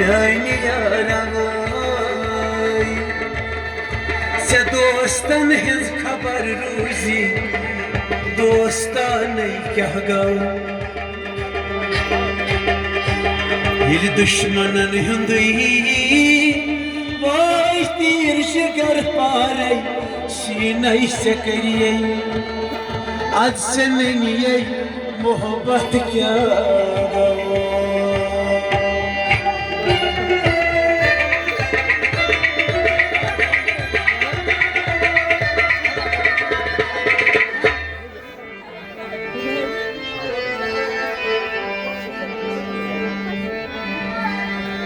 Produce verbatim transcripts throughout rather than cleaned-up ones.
میانہِ یارا وٲے، ژےٚ دوستن ہٕنٛز خبر روٗزی، دوستانے کیٛاہ گوٚو؟ ییٚلہِ دُشمنن ہُنٛدُے وٲے تیٖر جگر پارے، سیٖنے ژےٚ کریے، ادٕ ژےٚ ننیے محبت کیٛاہ گوٚو؟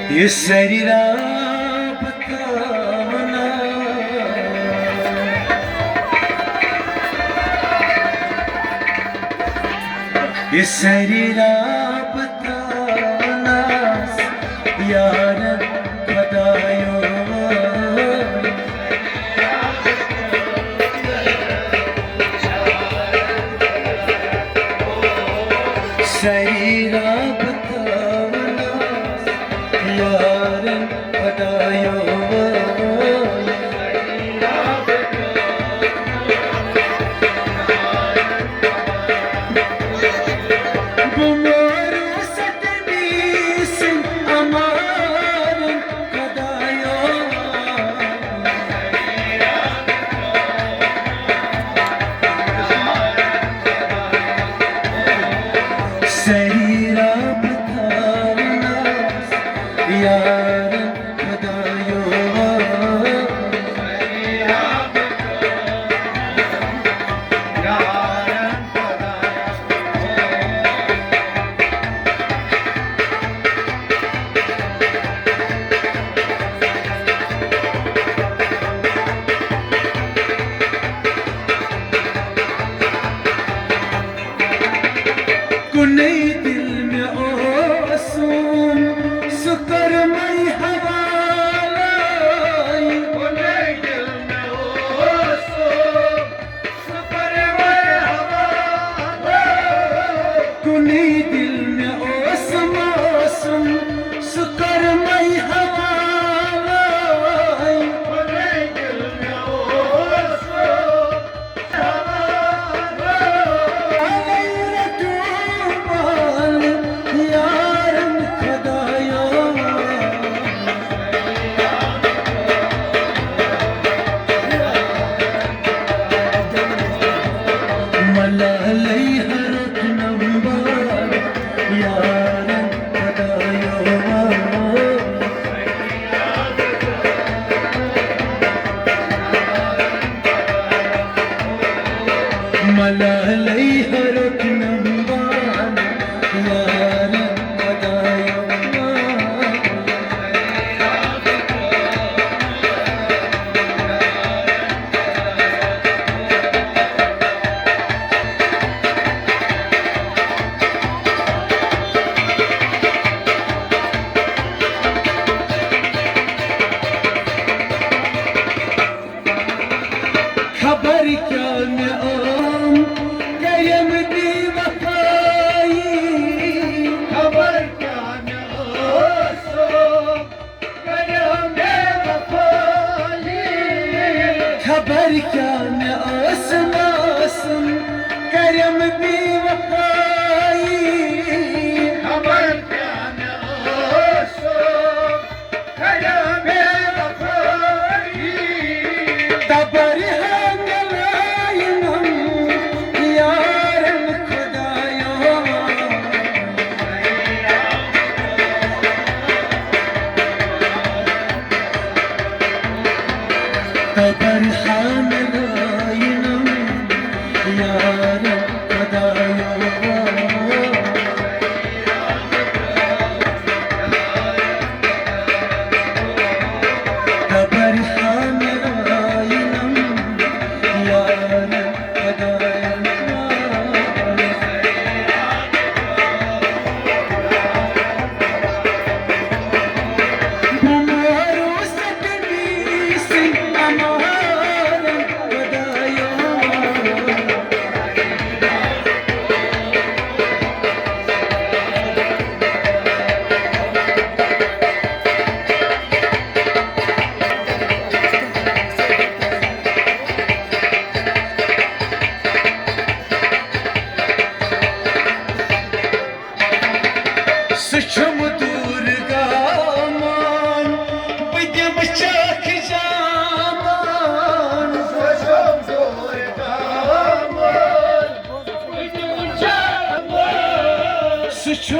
یہِ ساری رب تھاونا۔ یہِ ساری رب تھاونس یارن خدایو۔ ساری رب تھاونس یارن خدایو۔ بہٕ مورُس تٔمی سٕنٛدۍ اَمارَن خۄدایو۔ سٲری رب تھاونس یارن خۄدایو۔ کُنے دِل مےٚ اوسُم، سُہ کٔرمَے حوالَے۔ کُنے دِل مےٚ اوسُم، سُہ کٔرمَے حوالَے۔ کُنے دِل مےٚ اوسُم، اوسُم، سُہ کٔرمَے حوالَے۔ کُنے دِل مےٚ اوسُم۔ ملالے ہرُک نمبر یارن خدایو۔ خبر کیٛاہ مےٚ آم کریم بے وفائی۔ خبر کیٛاہ مےٚ آم کریم بے وفائی۔ خبر کیٛاہ مےٚ ٲسٕم ٲسٕم کریم بے وفائی۔ خبر کیٛاہ مےٚ ٲسٕم کریم بے وفائی۔ تبر ہا مِلاینم یارن خدایو۔ تبر ہا مِلاینم یارن خدایو۔ خبر ہا مِلاینم یارن خدایو۔ بہٕ مورُس تٔمی سٕنٛدۍ اَمارن۔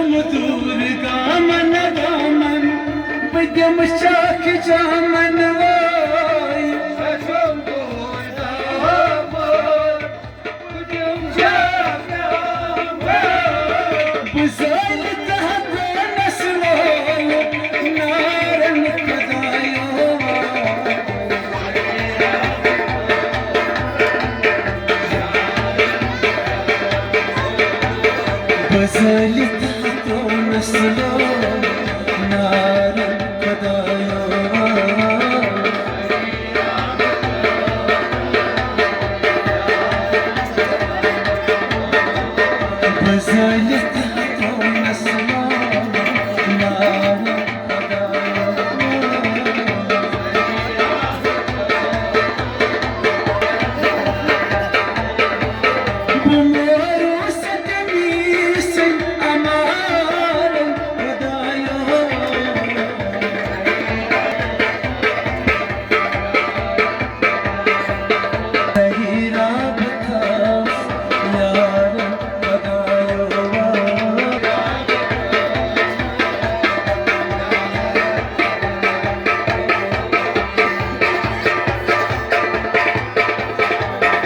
دوٗر گامن گامن، بہٕ دِمہٕ چاکھ جامن وٲے۔ بہٕ زٲلۍ تہٕ ہٮ۪کونس وول نارن خۄدایو۔ بہٕ زٲلۍ